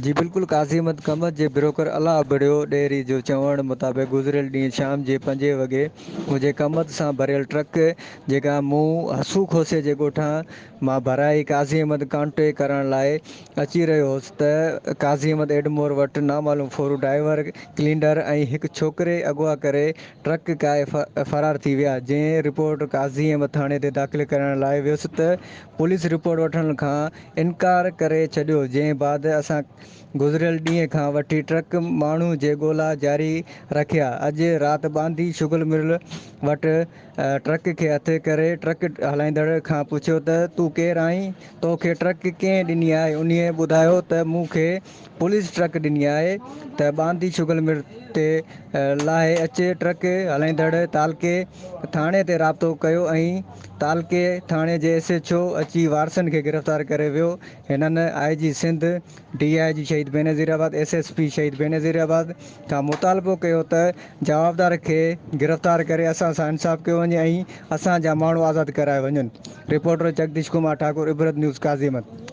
جي بلڪل قاضي احمد ڪمت جي بروڪر الله ابڙيو ڏيري جو چوڻ مطابق گذريل ڏينهن شام جي پنجين وڳي منهنجي ڪمت سان ڀريل ٽرڪ جيڪا مون حسو کوسي جي ڳوٺان مان ڀرائي قاضي احمد ڪانٽي ڪرڻ لاء اچي رهيو هوس ته قاضي احمد ايڊمور وٽ نامعلوم ڦورو ڊرائيور، ڪلينڊر ۽ هڪ ڇوڪري اغوا ڪري ٽرڪ ڪاهي فرار ٿي ويا جنهن رپورٽ قاضي احمد ٿاڻي تي داخل ڪرائڻ لاء ويس ته پوليس رپورٽ وٺڻ کان انڪار ڪري ڇڏيو جنهن بعد اسان گذريل ڏينهن کان وٺي ٽرڪ ماڻهو جي ڳولا جاري رکيا اڄ رات ٻانڌي شغل مل وٽ ٽرڪ کي هٿ ڪري ٽرڪ هلائيندڙ کان پڇيو ته تون ڪير آهين تو کي ٽرڪ ڪنهن ڏني آهي انهي ٻڌايو ته مون کي پوليس ٽرڪ ڏني آهي ته ٻانڌي شغل مل تي لاهي اچ ٽرڪ هلائيندڙ تعلقي ٿاڻي تي رابطو ڪيو ۽ تعلقي ٿاڻي جي ايس ايڇ او اچي وارثن کي گرفتار ڪري ويو، هنن I G Sindh, D I G Shaheed Benazirabad, S S P Shaheed Benazirabad کان مطالبو ڪيو ته جوابدار کي گرفتار ڪري اسان سان انصاف ڪيو وڃي ۽ اسان جا ماڻهو آزاد ڪرايا وڃن، رپورٽر جگديش ڪمار ٺاڪر، عبرت نيوز، قاضي احمد.